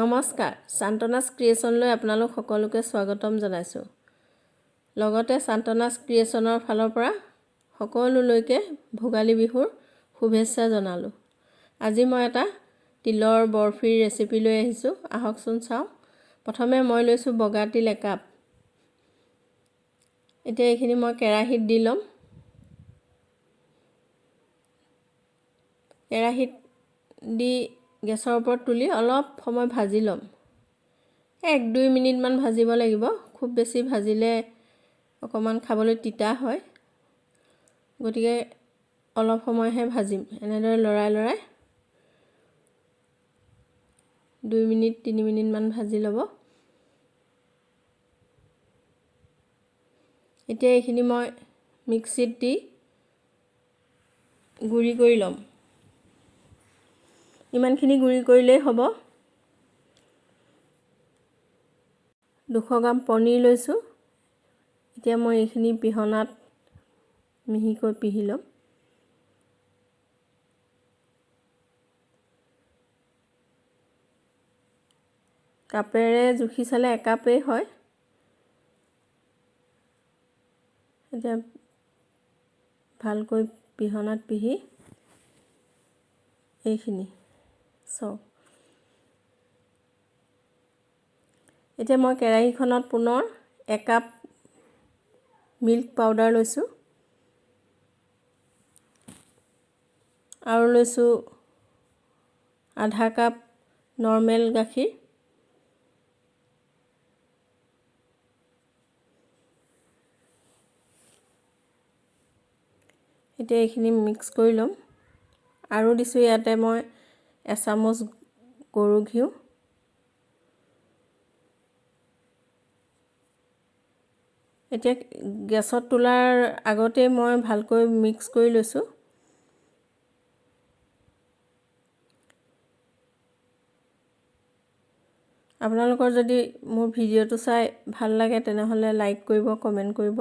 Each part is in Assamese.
নমস্কাৰ, সান্তনাছ ক্ৰিয়েশ্যনলৈ আপোনালোক সকলোকে স্বাগতম জনাইছোঁ। লগতে সান্তনাছ ক্ৰিয়েশ্যনৰ ফালৰ পৰা সকলোলৈকে ভোগালী বিহুৰ শুভেচ্ছা জনালোঁ। আজি মই এটা তিলৰ বৰফিৰ ৰেচিপি লৈ আহিছোঁ, আহকচোন চাওঁ। প্ৰথমে মই লৈছোঁ বগা তিল একাপ। এতিয়া এইখিনি মই কেৰাহীত দি ল'ম। কেৰাহীত দি গেছৰ ওপৰত তুলি অলপ সময় ভাজি ল'ম। 1-2 মিনিটমান ভাজিব লাগিব, খুব বেছি ভাজিলে অকণমান খাবলৈ তিতা হয়, গতিকে অলপ সময়হে ভাজিম। এনেদৰে লৰাই লৰাই 2 মিনিট 3 মিনিটমান ভাজি ল'ব। এতিয়া এইখিনি মই মিক্সিত দি গুড়ি কৰি ল'ম। ইমানখিনি গুড়ি কৰিলেই হ'ব। 200 গ্ৰাম পনীৰ লৈছোঁ। এতিয়া মই এইখিনি পিহনাত মিহিকৈ পিহি ল'ম। কাপেৰে জুখি চালে একাপেই হয়। এতিয়া ভালকৈ পিহনাত পিহি এইখিনি চাওক। এতিয়া মই কেৰাহীখনত পুনৰ একাপ মিল্ক পাউডাৰ লৈছোঁ আৰু লৈছোঁ আধা কাপ নৰ্মেল গাখীৰ। এতিয়া এইখিনি মিক্স কৰি ল'ম। আৰু দিছোঁ ইয়াতে মই এচামুচ গৰু ঘিউ। এতিয়া গেছত তোলাৰ আগতেই মই ভালকৈ মিক্স কৰি লৈছোঁ। আপোনালোকৰ যদি মোৰ ভিডিঅ'টো চাই ভাল লাগে তেনেহ'লে লাইক কৰিব, কমেণ্ট কৰিব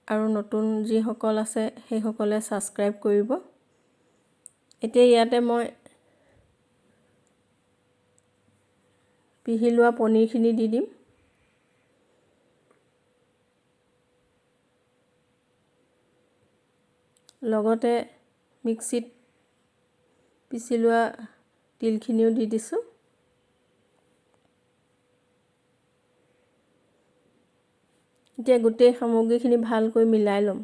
আৰু নতুন যিসকল আছে সেইসকলে ছাবস্ক্ৰাইব কৰিব। এতিয়া ইয়াতে মই পিহি লোৱা পনীৰখিনি দি দিম। লগতে মিক্সিত পিচি লোৱা তিলখিনিও দি দিছোঁ। এতিয়া গোটেই সামগ্ৰীখিনি ভালকৈ মিলাই ল'ম।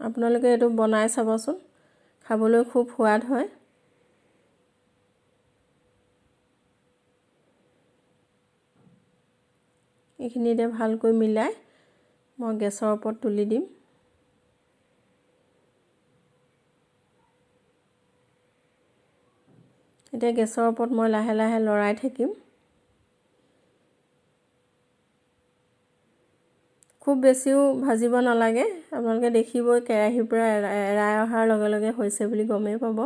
আপোনালোকে এইটো বনাই চাবচোন, খাবলৈ খুব সোৱাদ হয়। এইখিনি এতিয়া ভালকৈ মিলাই মই গেছৰ ওপৰত তুলি দিম। এতিয়া গেছৰ ওপৰত মই লাহে লাহে লৰাই থাকিম। খুব বেছিও ভাজিব নালাগে, আপোনালোকে দেখিবই কেৰাহীৰ পৰা এৰাই অহাৰ লগে লগে হৈছে বুলি গমেই পাব।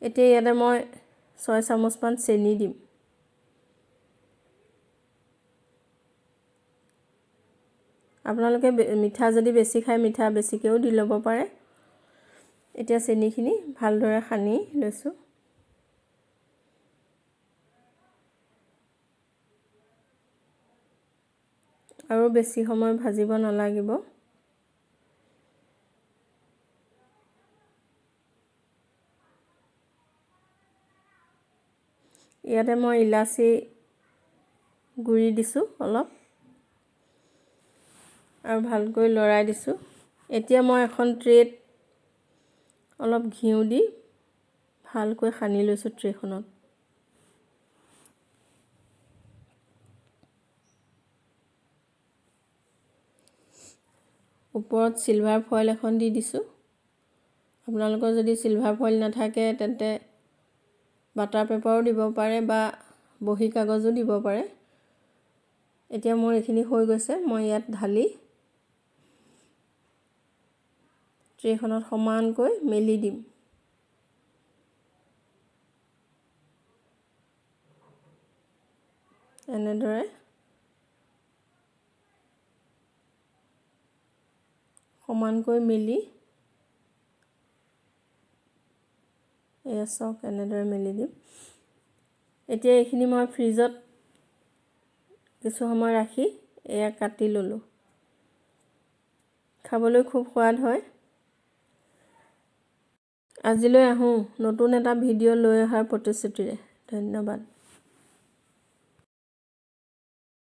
এতিয়া ইয়াতে মই 6 চামুচমান চেনি দিম। আপোনালোকে মিঠা যদি বেছি খায় মিঠা বেছিকৈও দি ল'ব পাৰে। এতিয়া চেনিখিনি ভালদৰে সানি লৈছোঁ। আৰু বেছি সময় ভাজিব নালাগিব। ইয়াতে মই ইলাচি গুড়ি দিছোঁ অলপ আৰু ভালকৈ লৰাই দিছোঁ। এতিয়া মই এখন ট্ৰেত অলপ ঘিউ দি ভালকৈ সানি লৈছোঁ ট্ৰেখনত। ওপৰত চিলভাৰ ফইল এখন দি দিছোঁ। আপোনালোকৰ যদি চিলভাৰ ফইল নাথাকে তেন্তে বাটাৰ পেপাৰো দিব পাৰে বা বহী কাগজো দিব পাৰে। এতিয়া মোৰ এইখিনি হৈ গৈছে। মই ইয়াত ঢালি ট্ৰেখনত সমানকৈ মেলি দিম। এনেদৰে সমানকৈ মেলি এয়া চাওক, এনেদৰে মেলি দিম। এতিয়া এইখিনি মই ফ্ৰিজত কিছু সময় ৰাখি এয়া কাটি ল'লোঁ। খাবলৈ খুব সোৱাদ হয়। আজিলৈ আহোঁ নতুন এটা ভিডিঅ' লৈ অহাৰ প্ৰতিশ্ৰুতিৰে। ধন্যবাদ।